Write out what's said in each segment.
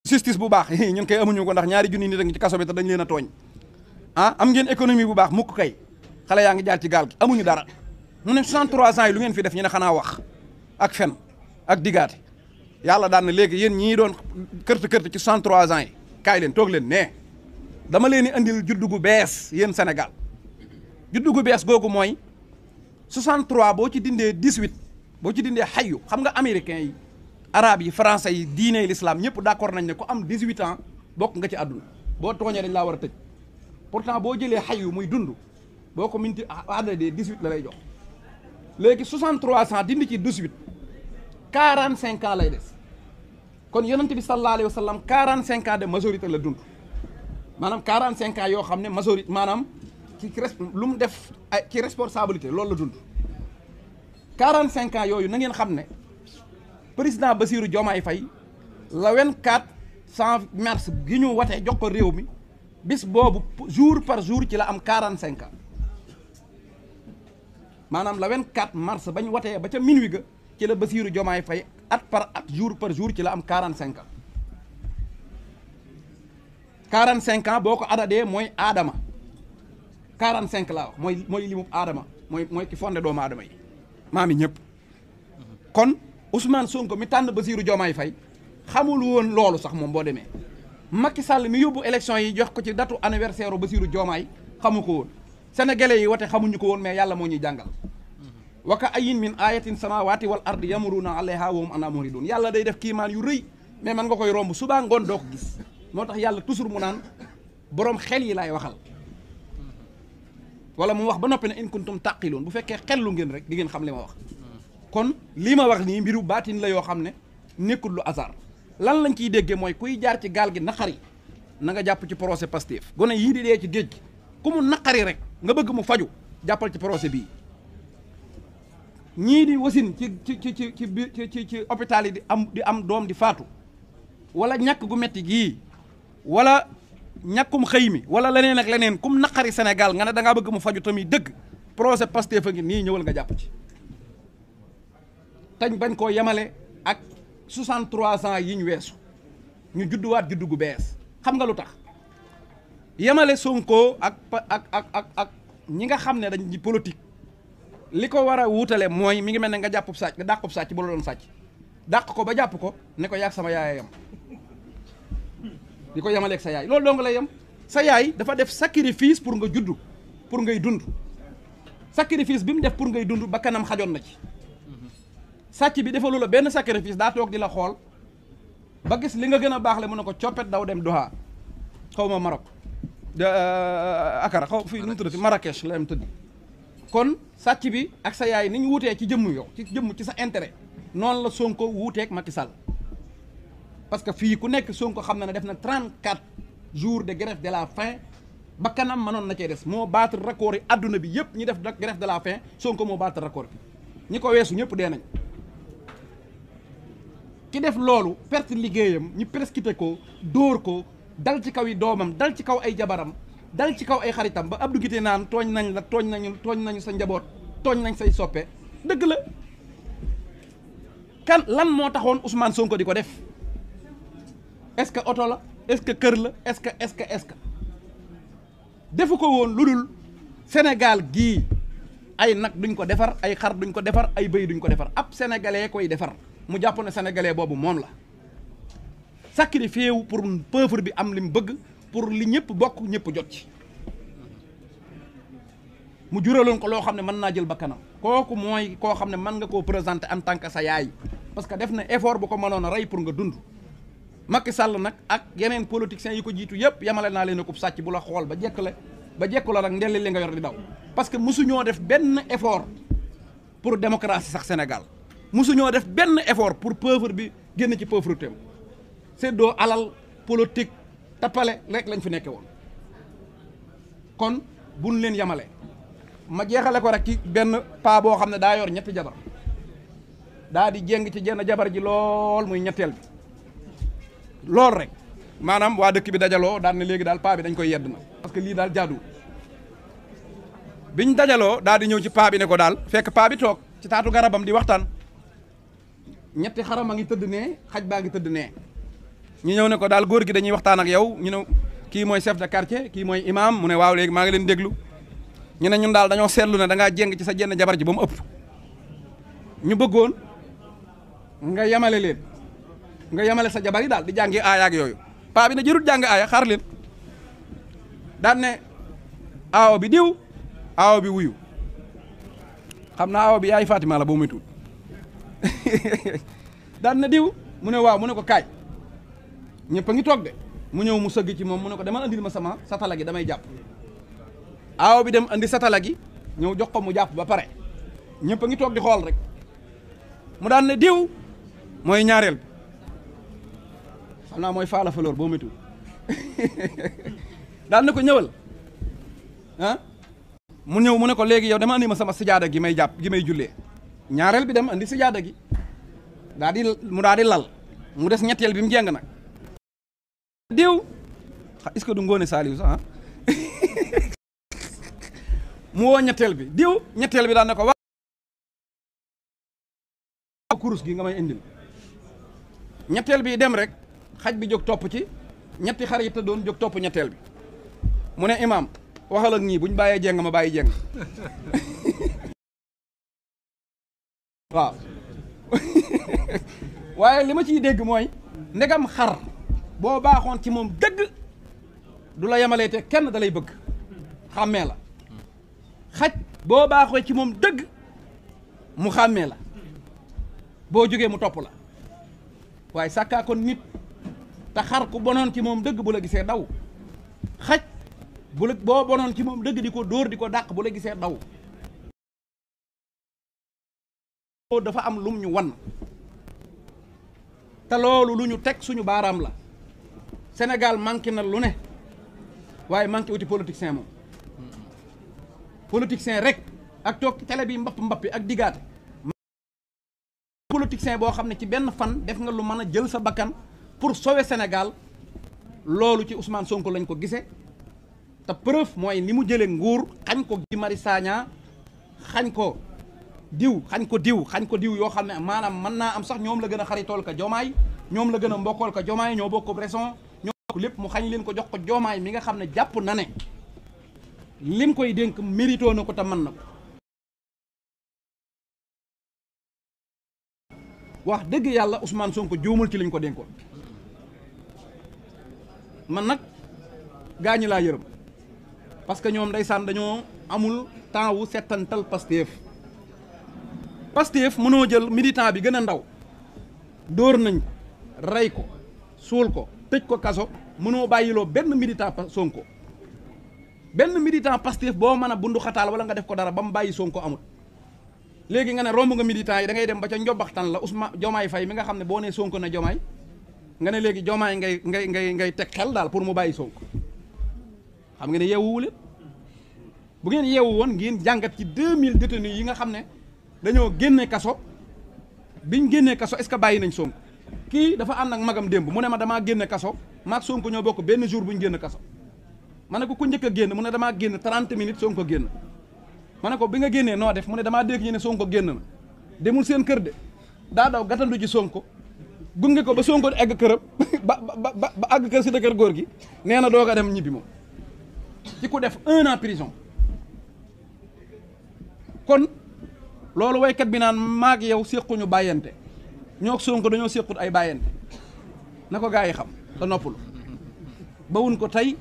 justice bu baax ñun kay amuñu ko ndax ñaari junni nit a ngi ci kaso bi te dañ leen a tooñ am ngeen économie bu baax mukk kay xale yaa ngi jaar ci gaal gi amuñu dara mu ne 63 ans yi lu ngeen fi def ñu ne xanaa wax ak fen ak digaate yàlla daan na léegi yéen ñii doon kërti ci 63 ans yi kaay leen toog leen ne dama leen di andil juddu gu bees yéen Sénégal juddu gu bees googu mooy 63 boo ci dindee 18 boo ci dindee xayu xam nga américain yi arabe yi français yi diine l'islam ñëpp d'accord nañ ne ku am 18 ans bokk nga ci àdduna boo tooñee dañ laa war a tëj pourtant boo jëlee xayu muy dund boo ko minti adadee 18 la lay jox léegi 63 ans dindi ci 18 45 ans lay des kon yonent bi sallallahu alayhi wa sallam 45 ans de majorité la dund maanaam 45 ans yoo xam ne majorité maanaam ci lu mu def ci responsabilité loolu la dund 45 ans yooyu na ngeen xam ne président Bassirou Diomaye Faye la 24 mars gi ñu watee jox ko réew mi bis boobu jour par jour ci la am 45 ans maanaam la 24 mars bañ watee ba ca minuit ga ci la Bassirou Diomaye Faye at par at jour par jour ci la am 45 ans 45 ans boo ko adadee mooy aadama 45 laa wax mooy limu aadama mooy ki fondé doomu aadama yi maami ñëpp kon Ousmane Sonko mi tànn Bassirou Diomaye Faye xamul woon loolu sax moom boo demee Macky Sall mi yóbbu élection yi jox ko ci datu anniversaire u Bassirou Diomaye xamu ko woon sénégalais yi wate xamuñu ko woon mais yàlla moo ñuy jàngal wa ka ayyin min ayatin samawati wal ardi yamuruna alayha wa hum anha muridun yàlla day def kiimaan yu rëy mais man nga koy romb subaa ngoon doo ko gis moo tax yàlla toujours mu naan boroom xel yi laay waxal wala mu wax ba noppi ne in kuntum taqiloon bu fekkee xellu ngeen rek di ngeen xam li ma wax kon lii ma wax nii mbiru baatin la yoo xam ne nekkul lu hasard lan lañ ciy déggee mooy kuy jaar ci gaal gi naqari na nga jàpp ci procès Pastef gone yii di dee ci géej gi ku mu naqari rek nga bëgg mu faju jàppal ci procès bii ñii di wasin ci hôpital yi di am doom di faatu wala ñàkk gu metti gii wala ñàkkum xëy mi wala leneen ak leneen kum naqari Sénégal nga ne da ngaa bëgg mu faju tamit dëgg procès Pastef a ngi nii ñëwal nga jàpp ci tañ bañ koo yemale ak 63 ans yi ñu weesu ñu judduwaat juddu gu bees xam nga lu tax yemale Sonko ak ñi nga xam ne dañ di politique li ko war a wuutale mooy mi ngi mel ne nga jàpp sàcc nga dàqub sàcc ba la doon sàcc dàq ko ba jàpp ko ne ko yaag sama yaay yam di ko yemaleeg sa yaay loolu doo nga lay yem sa yaay dafa def sacrifice pour nga juddu pour ngay dund sacrifice bi mu def pour ngay dund ba kanam xajoon na ci sàcc bi defalu la benn sacrifice daa toog di la xool ba gis li nga gën a baax le mu ne ko coppet daw dem Doha xaw ma Maroc akara xaw fii nu mu tuddati Marrakech la dem tëdd kon sàcc bi ak sa yaay ni ñu wutee ci jëmm yow ci jëmm ci sa intérêt noonu la Sonko wuuteeg Macky Sall parce que fii ku nekk Sonko xam na ne def na 34 jours de grève de la faim ba kanam mënoon na cee des moo battre record yi adduna bi yëpp ñi def grève de la faim Sonko moo battre record bi ñi ko weesu ñëpp dee nañ ki def loolu perte liggéeyam ñu prescrité ko dóor ko dal ci kaw yi doomam dal ci kaw ay jabaram dal ci kaw ay xaritam ba Abdou Guité naan tooñ nañ la tooñ nañu sa njaboot tooñ nañ say soppe dëgg la kan lan moo taxoon Ousmane Sonko di ko def est-ce que oto la est-ce que kër la est-ce que defu ko woon lu dul Sénégal gii ay nag duñ ko defar ay xar duñ ko defar ay bëy duñ ko defar ab sénégalais koy defar mu jàpp ne sénégalais boobu moom la sacrifié wu pour peuple bi am li mu bëgg pour li ñëpp bokk ñëpp jot ci mu juraloon ko loo xam ne mën naa jël bakkanam kooku mooy koo xam ne mën nga koo présenter en tant que sa yaay parce que def na effort bu ko mënoon a rey pour nga dund Macky Sall nag ak yeneen politiciens yi ko jiitu yëpp yamale naa leen a ko sàcc bu la xool ba jekku la rek ndelli li nga yor di daw parce que mosuñoo def benn effort pour démocratie sax Sénégal mosuñoo def benn effort pour pauvre bi génn ci pauvreté am seddoo alal politique tappale rek lañ fi nekke woon kon buñ leen yamale ma jeexale ko rek ci benn paa boo xam ne daa yor ñetti jabar daa di jéng ci jenn jabar ji lool muy ñetteel bi loolu rek maanaam waa dëkk bi dajaloo daan ne léegi daal paa bi dañ koy yedd na parce que lii daal jaadu biñ dajaloo daal di ñëw ci paa bi ne ko daal fekk paa bi toog ci taatu garabam di waxtaan ñetti xaram a ngi tëdd nee xaj baa ngi tëdd nee ñu ñëw ne ko daal góor gi dañuy waxtaan ak yow ñu ne kii mooy chef de quartier kii mooy imam mu ne waaw léegi maa ngi leen déglu ñu ne ñun daal dañoo seetlu ne da ngaa jéng ci sa jenn jabar ji ba mu ëpp ñu bëggoon nga yemale leen nga yemale sa jabar yi daal di jàngi aaya ak yooyu paa bi ne jërut jàng aaya xaar leen daan ne aawo bi diw aawo bi wuyu xam naa aawo bi yaay Fatima la boo muy tuut daan ne diw mu ne waaw mu ne ko kaay ñëpp a ngi toog de mu ñëw mu sëgg ci moom mu ne ko demal andil ma sama satala gi damay jàpp aawo bi dem andi satala gi ñëw jox ko mu jàpp ba pare ñëpp a ngi toog di xool rek mu daan ne diw mooy ñaareel bi xam naa mooy faala fleur boo métu daan ne ko ñëwal ah mu ñëw mu ne ko léegi yow dama andi ma sama sijaada gi may jàpp gi may jullee ñaareel bi dem andi sijaada gi daa di lal mu des ñetteel bi mu jeng nag diw est-ce que du ngoone Saliou sax mu woo ñetteel bi diw ñetteel bi daan ne ko wax kurus gi nga may indil ñetteel bi dem rek xaj bi jóg topp ci ñetti xar yi te doon jóg topp ñetteel bi mu ne imaam waxal ak ñii buñ bàyyee jeng ma bàyyi jeng waaw waaye li ma ciy dégg mooy ndegam xar boo baaxoon ci moom dëgg du la yemalee te kenn da lay bëgg xàmmee la xaj boo baaxoo ci moom dëgg mu xàmmee la boo jógee mu topp la waaye sàkkaa kon nit te xar ku bonoon ci moom dëgg bu la gisee daw xaj boo bonoon ci moom dëgg di ko dóor di ko dàq bu la gisee daw dafa am lum ñu wan te loolu lu ñu teg suñu baaraam la Sénégal manqué na lu ne waaye manqué wuti politicien moom politicien rek ak toog télé bi mbappi ak diggaate politicien boo xam ne ci benn fan def nga lu mën a jël sa bakkan pour sauver Sénégal loolu ci Ousmane Sonko lañ ko gisee te preuve mooy ni mu jëlee nguur xañ ko Guy Marius Sagna xañ ko diw yoo xam ne maanaam mën naa am sax ñoom la gën a xaritool ka Jomaay ñoom la gën a mbokkool ka Jomaay ñoo bokk raison ñoo bokk lépp mu xañ leen ko jox ko Jomaay mi nga xam ne jàpp na ne lim koy dénk mérito na ko te mën na ko wax dëgg yàlla Ousmane Sonko juumul ci liñ ko dénkoon man nag gaañu laa yërëm parce que ñoom ndeysaan dañoo amul temps wu settantal Pastef mënoo jël militant bi gën a ndaw dóor nañ ko rey ko suul ko tëj ko kaso mënoo bàyyiloo benn militant Sonko benn militant Pastef boo mën a bundu xataal wala nga def ko dara ba mu bàyyi Sonko amul léegi nga ne romb nga militant yi da ngay dem ba ca njobbaxtan la Ousmane Diomaye Faye mi nga xam ne boo nee Sonko na Diomaye nga ne léegi Diomaye ngay teg xel daal pour mu bàyyi Sonko xam nga ne yeewuwu leen bu ngeen yeewu woon ngeen jàngat ci 2000 détenus yi nga xam ne dañoo génne kaso biñ génnee kaso est-ce que bàyyi nañ Sonko kii dafa ànd ak magam démb mu ne ma damaa génne kaso maag Sonko ñoo bokk benn jour buñ génn kaso ma ne ko ku njëkk a génn mu ne damaa génn 30 minutes Sonko génn ma ne ko bi nga génnee noo def mu ne damaa dégg ñu ne Sonko génn na demul seen kër de daa daw gatandu ji Sonko gunge ko ba Sonko egg këram ba àgg kër si de kër góor gi nee na doog a dem ñibbi moom ci ku def 1 an prison kon loolu waykat bi naan maag yow séquñu bàyyante ñoo Sonko dañoo séqut ay bàyyante na ko gaa yi xam te noppalu bawun ko tey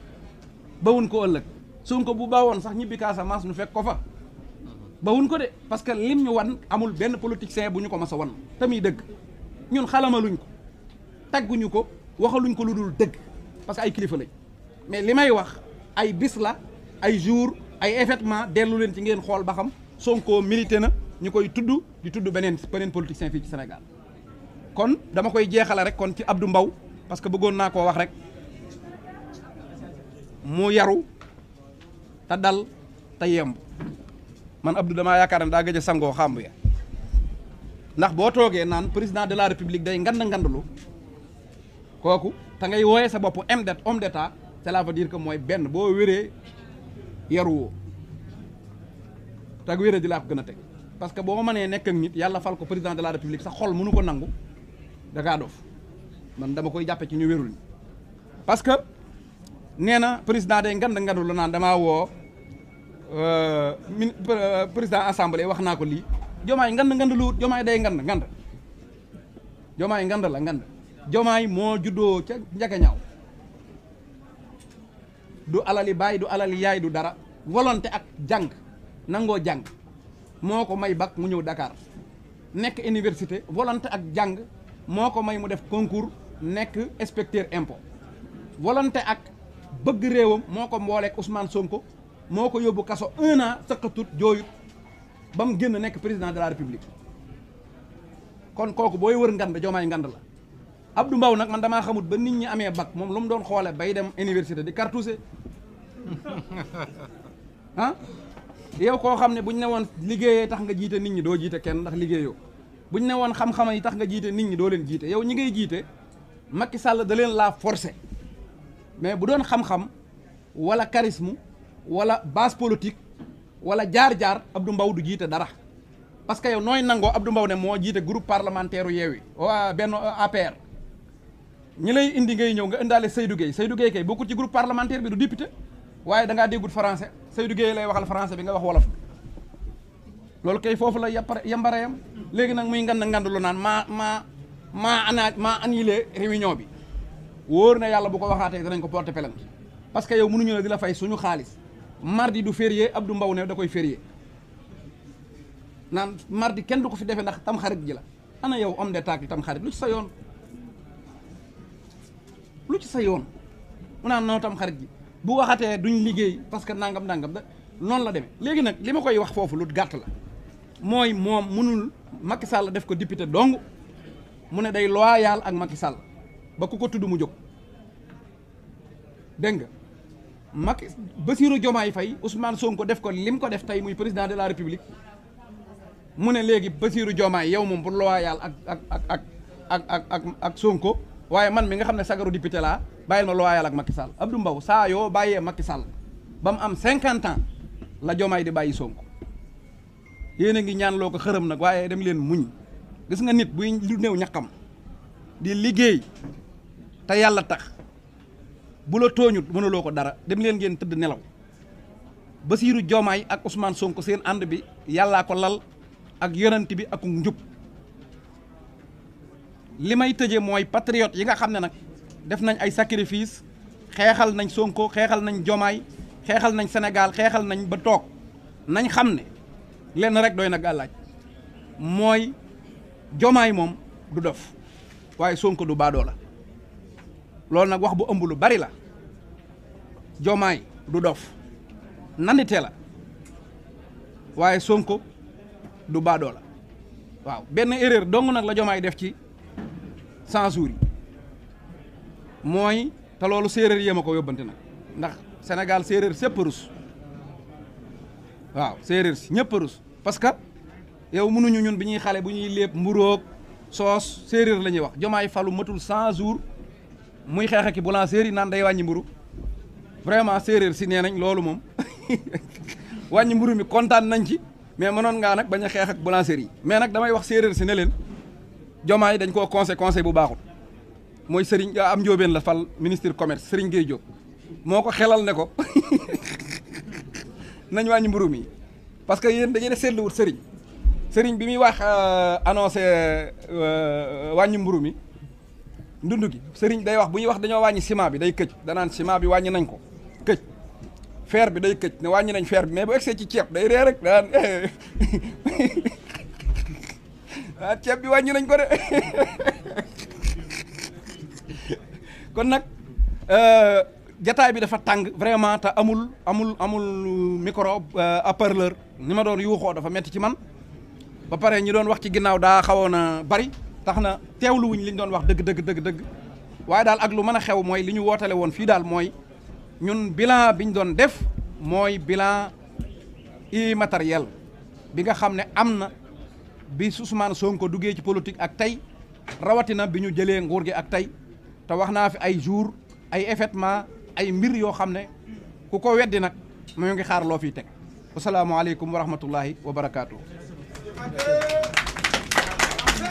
bawun ko ëllëg Sonko bu bawoon sax ñibbi Casamance nu fekk ko fa bawun ko de parce que lim ñu wan amul benn politicien bu ñu ko mas a wan te muy dëgg ñun xalamaluñ ko tagguñu ko waxaluñ ko lu dul dëgg parce que ay kilifa lañ mais li may wax ay bis la ay jour ay événement dellu leen ci ngeen xool ba xam Sonko milité na ñu koy tudd di tudd beneen politicien fii ci Sénégal kon dama koy jeexale rek kon ci Abdou Mbow parce que bëggoon naa koo wax rek mu yaru te dal te yemb man Abdou damaa yaakaar ne daa gëj a sangoo xàmb ya ndax boo toogee naan président de la république day ngandlu kooku te ngay wooyee sa bopp homme d'état cela veut dire que mooy benn boo wéree yaruwoo tag wéree di laa ko gën a teg parce que boo mënee nekk ak nit yàlla fal ko président de la république sa xol mënu ko nangu da ngaa dof man dama koy jàppe ci ñu wérul parce que nee na président day ngandu la naan damaa woo président assemblée wax naa ko lii Diomaye ngand lu wut Diomaye day ngand Diomaye ngand Diomaye moo juddoo ca njagañaaw du alali baay du alali yaay du dara volonté ak jàng nangoo jàng moo ko may bac mu ñëw Dakar nekk université volonté ak jàng moo ko may mu def concours nekk inspecteur impôt volonté ak bëgg réewam moo ko mbooleek Ousmane Sonko moo ko yóbbu kaso 1 an sëqatut jooyut ba mu génn nekk président de la république kon kooku booy wër ngand Diomaye ngand la Abdou Mbow nag man damaa xamut ba nit ñi amee bac moom lu mu doon xoole bay dem université di cartouché ah yow koo xam ne buñ ne woon liggéeyee tax nga jiite nit ñi doo jiite kenn ndax liggéeyoo buñ ne woon xam-xam yi tax nga jiite nit ñi doo leen jiite yow ñi ngay jiite Macky Sall da leen laa forcé mais bu doon xam-xam wala charisme wala base politique wala jaar-jaar Abdou Mbow du jiite dara parce que yow nooy nangoo Abdou Mbow ne moo jiite groupe parlementaire u Yewwi waa benn APR ñi lay indi ngay ñëw nga indaale Seydou Gueye kay bokkul ci groupe parlementaire bi du député waaye da ngaa déggut français Seydou Gueye lay waxal français bi nga wax wolof loolu kay foofu la yambareyam léegi nag muy ngand lu naan maa annulé réunion bi wóor na yàlla bu ko waxaatee danañ ko porter plainte parce que yow mënuñu la di la fay suñu xaalis mardi du férié Abdou Mbow ne da koy férié naan mardi kenn du ko fi defee ndax tam xarit ji la ana yow homme d'état tam xarit lu ci sa yoon mu naan noo tam xarit ji bu waxatee duñ liggéey parce que nangam da noonu la demee léegi nag li ma koy wax foofu lu gàtt la mooy moom mënul Macky Sall def ko député dong mu ne day loyal ak Macky Sall ba ku ko tudd mu jóg dégg nga Macky Bassirou Diomaye Faye Ousmane Sonko def ko lim ko def tey muy président de la République mu ne léegi Bassirou Diomaye yow moom bu loyal ak Sonko waaye man mi nga xam ne sagaru député laa bàyyil ma loyal ak Macky Sall Abdou Mbow saa yoo bàyyee Macky Sall ba mu am 50 ans la Diomaye di bàyyi Sonko yéen a ngi ñaan loo ko xërëm nag waaye dem leen muñ gis nga nit buy lu néew ñaqam di liggéey te yàlla tax bu la tooñut mënuloo ko dara dem leen ngeen tëdd nelaw Bassirou Diomaye ak Ousmane Sonko seen ànd bi yàllaa ko lal ak yonent bi ak njub li may tëjee mooy patriote yi nga xam ne nag def nañ ay sacrifice xeexal nañ Sonko xeexal nañ Diomaye xeexal nañ Sénégal xeexal nañ ba toog nañ xam ne lenn rek doy na gàllaaj mooy Diomaye moom du dof waaye Sonko du baadoo la loolu nag wax bu ëmb lu bari la Diomaye du dof nandite la waaye Sonko du baadoo la waaw benn erreur dong nag la Diomaye def ci 100 jours yi mooy te loolu séeréer yéem a ko yóbbante nag ndax Sénégal séeréer sépp rus waaw séeréer si ñëpp rus parce que yow mënuñu ñun bi ñuy xale bu ñuy lépp mburoog soos séeréer la ñuy wax Diomaye falu matul 100 jours muy xeex ak boulangerie naan day wàññi mburu vraiment séeréer si nee nañ loolu moom wàññi mburu mi kontaan nañ ci mais mënoon ngaa nag bañ a xeex ak boulangerie mais nag damay wax séeréer si ne leen Diomaye dañ koo conseil bu baaxul mooy Serigne am njóobeen la fal ministre commerce Serigne Gueye Diop moo ko xelal ne ko nañ wàññi mburu mi parce que yéen dañuy seetluwut Serigne bi muy wax annoncé wàññi mburu mi ndund gi Serigne day wax bu ñuy wax dañoo wàññi ciment bi day këj danaan ciment bi wàññi nañ ko këj fer bi day këj ne wàññi nañ fer bi mais bu egsee ci ceeb day ree rek daan ceeb bi wàññi nañ ko de kon nag jataay bi dafa tàng vraiment te amul micro haut-parleur ni ma doon yuuxoo dafa metti ci man ba pare ñi doon wax ci ginnaaw daa xawoon a bari tax na teewlu wuñ li ñu doon wax dëgg waaye daal ak lu mën a xew mooy li ñu wootale woon fii daal mooy ñun bilan bi ñu doon def mooy bilan immatériel bi nga xam ne am na bi Ousmane Sonko duggee ci politique ak tey rawatina bi ñu jëlee nguur gi ak tey te wax naa fi ay jour ay événement ay mbir yoo xam ne ku ko weddi nag mu ngi xaar loo fiy teg asalaamaaleykum wa rahmatullahi wa barakaatu.